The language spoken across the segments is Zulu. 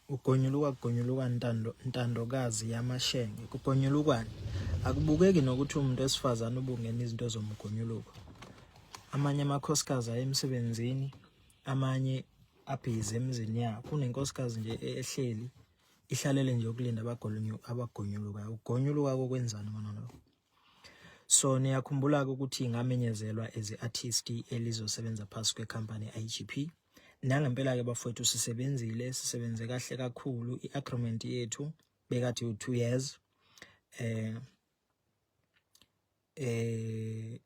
Ugonyuluka kugonyuluka ntando ntandokazi yamashenge kugonyulukani akubukeki nokuthi umuntu wesifazane ubungena izinto zomgonyuluko amanye amakhosikazi aye emsebenzini amanye abhizi emizini yawo kunenkosikazi nje ehleli ihlalele nje ukulinda abagonyulukayo ugonyuluka kokwenzani mona lokho. So niyakhumbula-ke ukuthi ngamenyezelwa as i-artist elizosebenza phasi kwe-company IGP. Nangempela-ke bafowethu sisebenzile, sisebenze kahle kakhulu. I-agreement yethu bekade u-2 years. Eh eh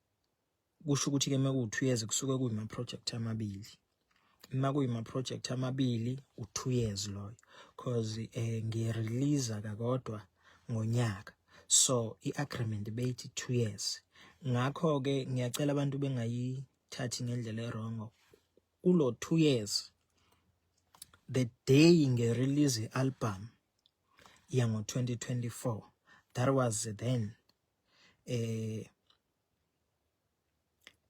kusho ukuthi ke meku 2 years kusuke kuyima project amabili uma kuyima project amabili u2 years loyo cause eh ngirelease kakodwa ngonyaka so iagreement beyithi 2 years. Ngakho ke ngiyacela abantu bengayithathi ngendlela erongo kulo 2 years. The day nge-release i-album yango 2024, that was then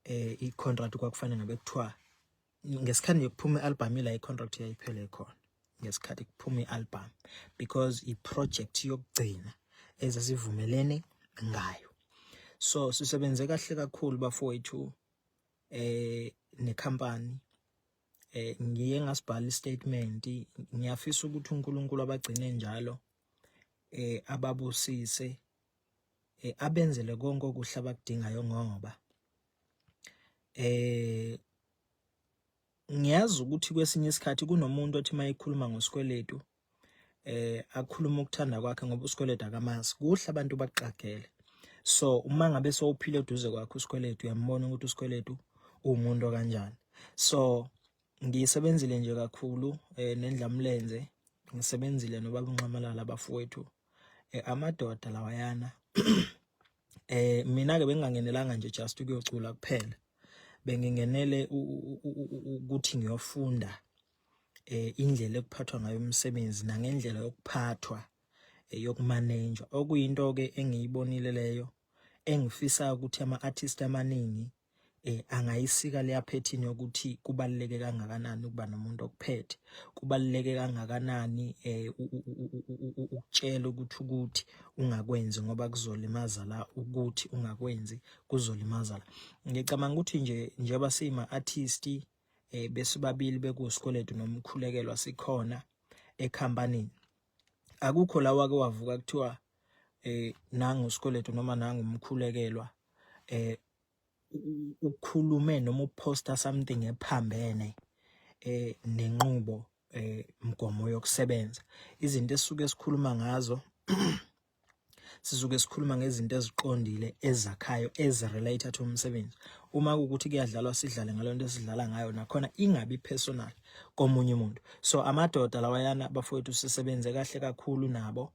i-contract kwakufanele ngabe kuthiwa ngesikhathi nje kuphuma i-album ila i-contract yayiphele khona ngesikhathi kuphuma i-album, because i-project yokugcina ezasivumelene ngayo. So sisebenze kahle kakhulu bafowethu nekhampani. Ngiye ngasibhala istatement. Ngiyafisa ukuthi uNkulunkulu abagcine njalo, ababusise, abenzele konke okuhle abakudingayo, ngoba ngiyazi ukuthi kwesinye isikhathi kunomuntu othi mayekhuluma ngosikweletu akhuluma ukuthanda kwakhe ngoba usikweletu akamazi kuhle, abantu baqagele. So uma ngabe sowuphile eduze kwakhe usikweletu, uyambona ukuthi usikweletu uwumuntu kanjani. So ngiyisebenzile nje kakhulu nendlamlenze, ngisebenzile nobaba uNxamalala bafowethu, amadoda lawayana. Mina ke bengingangenelanga nje just ukuyocula kuphela, bengingenele ukuthi ngiyofunda indlela ekuphathwa ngayo umsebenzi nangendlela yokuphathwa yokumanejwa, okuyinto ke engiyibonile leyo engifisa ukuthi ama artist amaningi angayisika leya phethini yokuthi kubaluleke kangakanani ukuba nomuntu okuphethe, kubaluleke kangakanani ukutshela ukuthi ungakwenzi ngoba kuzolimaza la, ukuthi ungakwenzi kuzolimaza la. Ngicabanga ukuthi nje njengoba siyima artist besibabili bekusikweletu nomkhulekelwa sikhona ekhampanini, akukho la wake wavuka kuthiwa nangu usikweletu noma nangu umkhulekelwa ukhulume noma uposta something ephambene nenqubo mgomo yokusebenza. Izinto esisuke sikhuluma ngazo, sisuke sikhuluma ngezinto eziqondile, ezakhayo, ezirelated to umsebenzi. Uma kuwukuthi kuyadlalwa, sidlale ngalonto esidlala ngayo, nakhona ingabi personal komunye umuntu. So amadoda lawayana bafowethu, sisebenze kahle kakhulu nabo.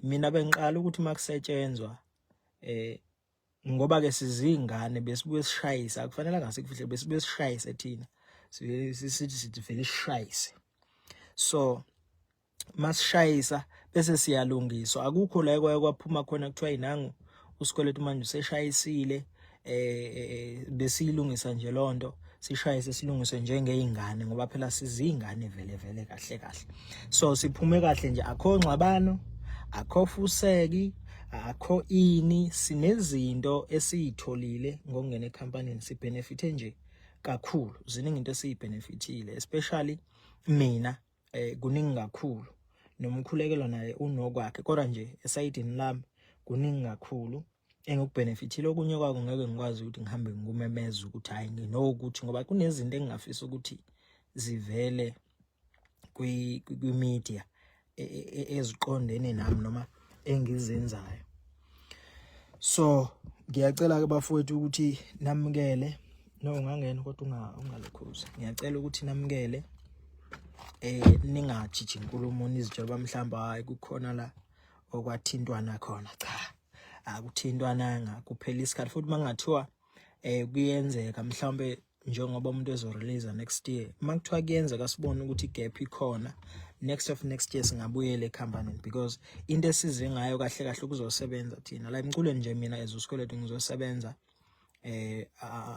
Mina bengiqala ukuthi makusetshenzwa ngoba ke sizingane besibuye sishayise, akufanele angasikufihle, besibuye sishayise thina sithi sithi vele sishayise. So masishayisa bese siyalungiswa, akukho la kwaye kwaphuma khona kuthiwa inangu usikweletu manje useshayisile. Besiyilungisa nje lonto, sishayise silungise njengezingane ngoba phela sizingane vele vele kahle kahle. So siphume kahle nje, akho ngxabano, akho fuseki, akho ini. Sinezinto esiyitholile ngokungena ekhampanini, sibenefite nje kakhulu. Ziningi into esiyibenefitile, especially mina kuningi kakhulu, nomkhulekelo naye unokwakhe, kodwa nje esayidini lami kuningi kakhulu engikubenefithile. Okunye kwako ngeke ngikwazi ukuthi ngihambe ngikumemeza ukuthi hayi nginokuthi, ngoba kunezinto engingafisa ukuthi zivele kwi-media eziqondene nami noma engizenzayo. So ngiyacela ke bafowethu ukuthi namukele. No, ungangena kodwa ungalokhuza. Ngiyacela ukuthi namukele, ningajiji inkulumo nizitshela uba mhlawumbe hayi kukhona la okwathintwana khona. Cha, akuthintwananga, kuphela isikhathi. Futhi mangathiwa kuyenzeka mhlawumbe njengoba umuntu ezorelease next year, uma kuthiwa kuyenzeka sibone ukuthi igap ikhona next of next year, singabuyela ekhampanini, because into esize ngayo kahle kahle ukuzosebenza thina la emculweni nje, mina as usikweletu ngizosebenza,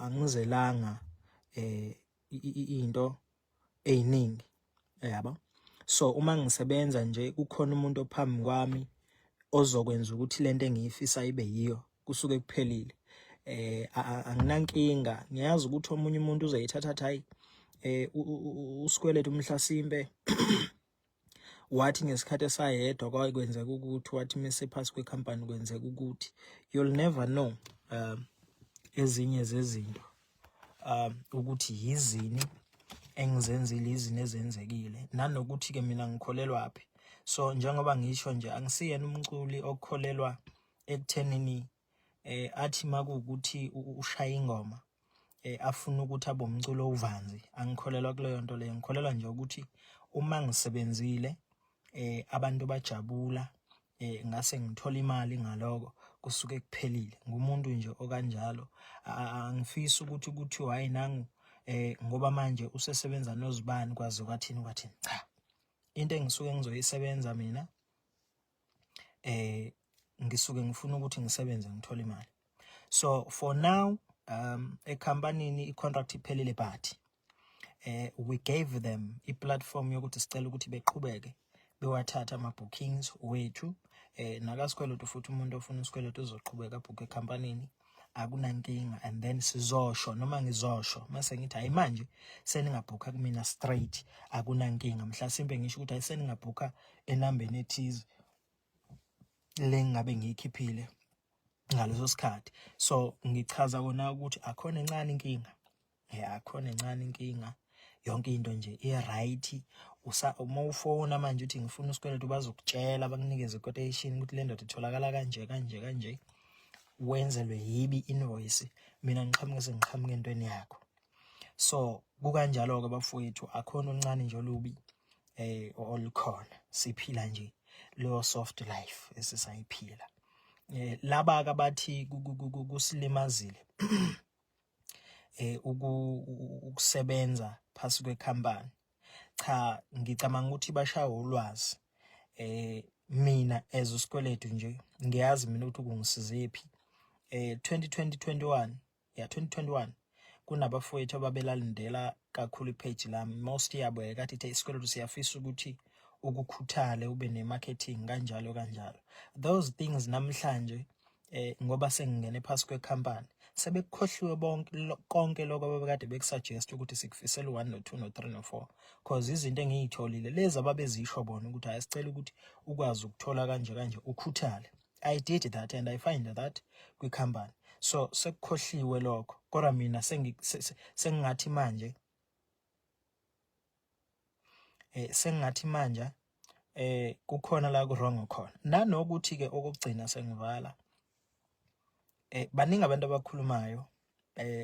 angizelanga into eziningi, yabo. So uma ngisebenza nje kukhona umuntu ophambi kwami ozokwenza ukuthi lento engiyifisa ibe yiyo, kusuke kuphelile. Anginankinga, ngiyazi ukuthi omunye umuntu uzoyithatha athi hayi, uSikweletu umhlasimpe wathi ngesikhathi esayedwa kwakwenzeka ukuthi, wathi mese phasi kwekhampani kwenzeka ukuthi. You'll never know ezinye zezinto ukuthi yizini engizenzile, izini ezenzekile, nanokuthi ke mina ngikholelwa phi. So njengoba ngisho nje, angisiyena umculi okholelwa ekuthenini athi makuwukuthi ushaya ingoma afuna ukuthi abe umculo ovanzi. Angikholelwa kuleyo nto leyo. Ngikholelwa nje ukuthi uma ngisebenzile, abantu bajabula, ngase ngithola imali ngaloko, kusuke kuphelile. Ngumuntu nje okanjalo. Angifisi ukuthi kuthiwa hayi, nangu ngoba manje usesebenza nozibani, kwaze kwathini kwathini. Cha, into engisuke ngizoyisebenza mina, ngisuke ngifuna ukuthi ngisebenze ngithole imali. So for now, ekhampanini i-contract iphelile, but we gave them i-platform yokuthi sicela ukuthi beqhubeke bewathatha ama-bookings wethu. Nakasikweletu futhi, umuntu ofuna isikweletu uzoqhubeka abhukhe ekhampanini, akunankinga. And then sizosho noma ngizosho mase ngithi hayi, manje seningabhukha kumina straight, akunankinga. Mhlasimpe ngisho ukuthi hayi, seningabhukha enambeni ethize le ngabe ngiyikhiphile ngaleso sikhathi. So ngichaza kona ukuthi akhona encane inkinga, akhona encane inkinga, yonke into nje i-right. Usa uma ufona manje uthi ngifuna isikweletu, bazokutshela, bakunikeze quotation ukuthi le ndoda itholakala kanje kanje kanje, wenzelwe yibi invoice, mina ngiqhamuke sengiqhamuke entweni yakho. So kukanjalo-ke bafowethu, akhona oluncane nje olubi olukhona. Siphila nje leyo soft life esisayiphila. Laba ke abathi kusilimazile ukusebenza phasi kwekhampani, cha, ngicabanga ukuthi bashaya ulwazi. Mina as uSikweletu nje, ngiyazi mina ukuthi kungisizephi. 2020 21, yeah, 2021, kunabafowethu ababelalindela kakhulu ipage lami. Most yabo yayikade ithe, "Isikweletu, siyafisa ukuthi ukukhuthale, ube ne-marketing," kanjalo kanjalo. Those things namhlanje, ngoba sengingene phasi kwekhampani, sebekukhohliwe bonke konke lokho ababekade bekusuggest ukuthi sikufisela u-1 no-2 no-3 no-4, 'cause izinto engiyitholile lezi ababezisho bona ukuthi hayi, sicela ukuthi ukwazi ukuthola kanje kanje, ukhuthale, I did that and I find that kwikhampani. So sekukhohliwe lokho, kodwa mina sengingathi manje kukhona la ku wrong khona. Nanokuthi ke okugcina sengivala, baningi abantu abakhulumayo.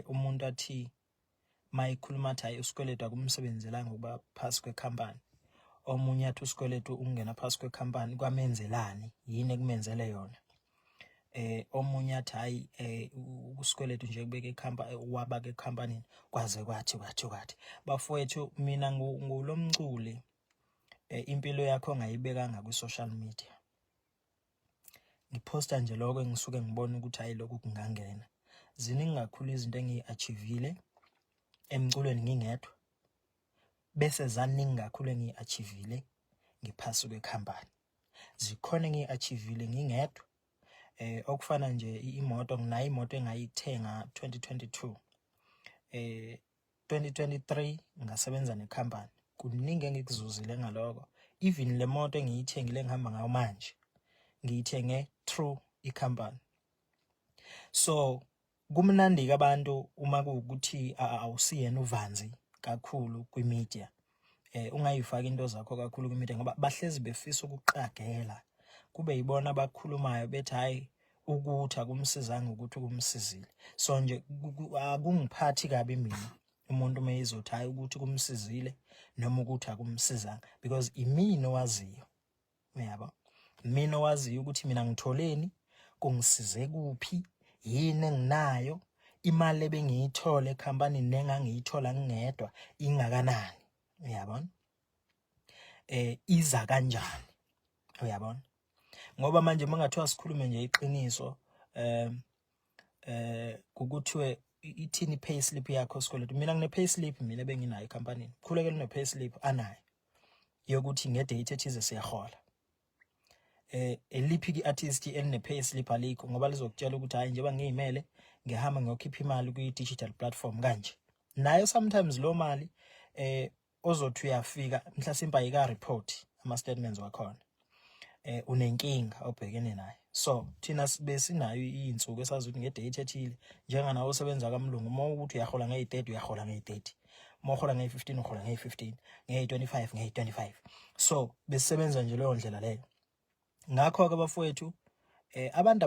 Umuntu athi mayikhuluma athi hayi, uSikweletu akumsebenzelanga ukuba phasi kwekhampani. Omunye athi uSikweletu ukungena phasi kwekhampani kwamenzelani, yini ekumenzele yona? Omunye athi hayi, uSikweletu nje kubeka ikhampani, wabaka ekhampanini, kwaze kwathi kwathi kwathi. Bafowethu, mina ngulomculi impilo yakho ongayibekanga kwi-social media. Ngiphosta nje lokho engisuke ngibona ukuthi hayi, lokhu kungangena. Ziningi kakhulu izinto engiyi-achieve-ile emculweni ngingedwa, bese zaningi kakhulu engiyi-achieve-ile ngiphasi kwekhampani. Zikhona engiyi-achieve-ile ngingedwa, okufana nje imoto. Nginayo imoto engayithenga 2022, 2023 ngasebenza nekhampani. Kuningi engikuzuzile ngaloko. Even le moto engiyithengile engihamba ngayo manje, ngiyithenge through ikhampani. So kumnandi ke abantu uma kuwukuthi awusiyena uvanzi kakhulu kwi-media, ungayifaki into zakho kakhulu kwi-media, ngoba bahlezi befisa ukuqagela, kube yibona abakhulumayo bethi hayi, ukuthi akumsizanga, ukuthi kumsizile. So nje akungiphathi kabi mina umuntu uma ezothi hayi, ukuthi kumsizile noma ukuthi akumsizanga, because imina owaziyo, uyabo, mina owaziyo ukuthi mina ngitholeni, kungisize kuphi, yini enginayo, imali ebengiyithola ekhampanini nengangiyithola ngingedwa ingakanani, uyabona, iza kanjani, uyabona. Ngoba manje mangathiwa sikhulume nje iqiniso, kukuthiwe ithini pay slip yakho, Sikweletu? Mina ngine pay slip mina ebenginayo ecompany. Khulekela une pay slip anayo. Yokuthi nge-date ethize siyahola. Eliphi i-artist eline pay slip? Alikho, ngoba lizokutshela ukuthi hayi, njengoba ngiyimele, ngihamba ngiyokhipha imali kwi-digital platform kanje. Nayo sometimes lo mali ozothi uyafika mhlasimpe ayika report ama statements wakhona, unenkinga obhekene nayo. So thina besinayo iy'nsuku esazi ukuthi nge-date ethile, njenganawe osebenza kamlungu, uma ukuthi uyahola ngeyi-30, uyahola ngeyi-30, uma uhola ngeyi-15, uhola ngeyi-15, ngeyi-25, ngeyi-25. So besisebenza nje leyo ndlela leyo. Ngakho-ke bafowethu, abantu